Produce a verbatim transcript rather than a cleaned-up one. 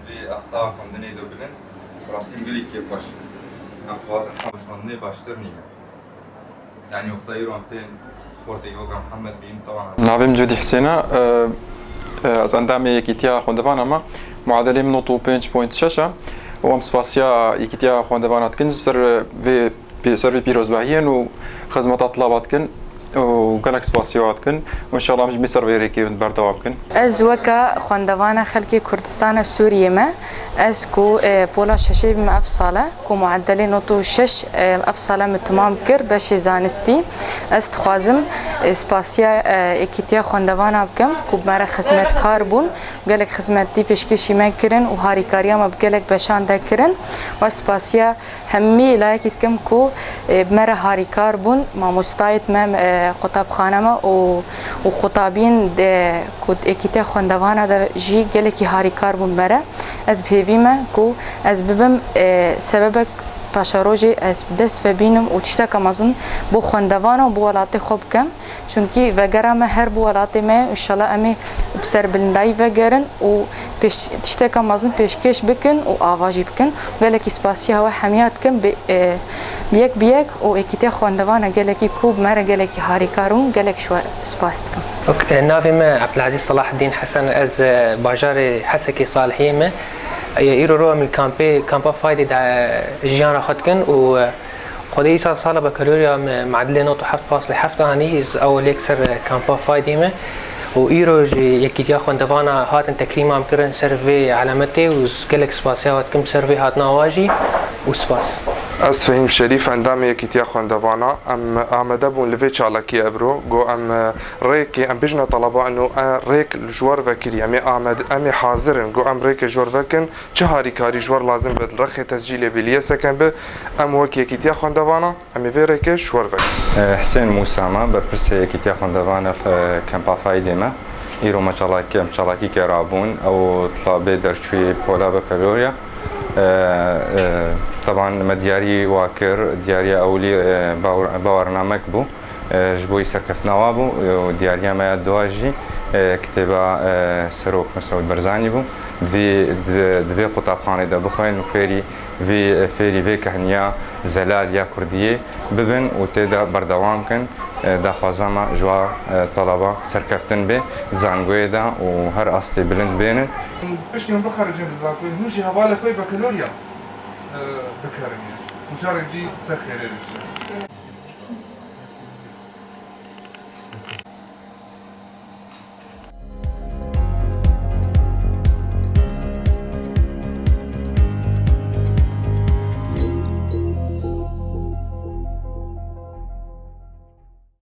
Vê asta xwendinê de bilind, rastî gelekî xweş. Em dixwazin hemû xwendinê baştir nîne. Yanî wexta îro em tên xortê Goga Mihemed bîn, tevan. Navê min Cûdî Hisên e. E, e, ez endamê Yekîtiya Xwendevana me. Muadelê min nod û pênc point şeş e. Û em spasiya Yekîtiya Xwendevana dikin ji ser vê pê-, ser vê pîrozbahiyên û xizmeta tilaba dikin û gelek spasiya wan dikin û înşallah em jî ser vê rêkê berdewam bikin. Ez weke xwendevana xelkê Kurdistana Sûriyê me, ez ku, e, pola şeşê bime ev sale, ku muedelê nod û şeş, e, ev sale min temam kir, beşê zanistî. Ez dixwazim, e, spasiya, e, Yekîtiya Xwendevana bikim, ku bi me re xizmetkar bûn, gelek xizmetî pêşkêşî me kirin û harîkariya me bi gelek beşan de kirin. Ve spasiya hemî layekî dikim ku, e, bi me re harîkar bûn, mamostayêt me, e, qutabxane me û, û qutabiyên de ku Yekîtiya Xwendevana de jî gelekî harîkar bûn me re. Ez bi hêvî me ku ez bibim, e, sebebek paşerojê ez bi dest ve bînim û tişteka mezin bo xwendevana û bo welatê xwe bikim. Çunkî vegera me her bi welatê me, înşallah em ê bi serbilindayî vegerin û pêş-, tişteka mezin pêşkêş bikin û ava jî bikin. Gelekî spasiya we hemiya dikim bi, e, bi yek bi yek û Yekîtiya Xwendevana gelekî ku bi me re gelekî harîkar bûn, gelek ji we spas dikim. Ok, e, navê me Ebdilezîz Selaheddîn Hesen, ez, e, bajarê Hesekê Salihiyê me. E, îro ro em li kampê, kampa Faydê de, e, jiyana xwe dikin û, e, Xwedê îsal sala bakaloriya me muadilê nod û heft faslê heft anî, ez ew lêk ser kampa Faydê me û îro jî Yekîtiya Xwendevana hatin tekrîma em kirin ser vê elametê û ez gelek spasiya we dikim ser vê hatina wan jî û spas. Ez Fehîm Şerîf, endamê Yekîtiya Xwendevana. Em amade bûn li vê çalakiyê evro, got em rêkê, em bêjine talaba ino, e, rêk ji we re vekirî, em ê amade, em ê hazir in, got em rêkê ji we re vekin, çi harîkarî ji we re lazim be, li rexê tescîlê bê, li yeseken be, em wek Yekîtiya Xwendevana, em ê vê rêkê ji we re vekin. E, Hisên Mûsa me, berpirsê Yekîtiya Xwendevana, e, Kempa Faydê me. Îro me çalakî, em çalakî kerabûn, ew tlabê derçûyê pola bakaloriya. E, e, teban me diyarî wa kir, diyariya ewilî, e, bawer-, bawernamek bû. E, ji bo wî serkeftina wa bû, e, û diyariya me ya dua jî, e, kitêba, e, Serok Mesûd Barzanî bû. Di vê, di, di vê qutabxanê de bixwên û fêrî vê, fêrî vê kehniya zelal ya kurdiyê bibin û tê de berdewam kin. E, daxwaza me ji wa, e, talaba serkeftin bê, di zangoyê de û her astê bilind bênin. Piştî hûn bixericin li zangoyê, hûn jî hevalê xwe yê bakalorya, e, bikerin. Û carek dî ser xêrê diçin.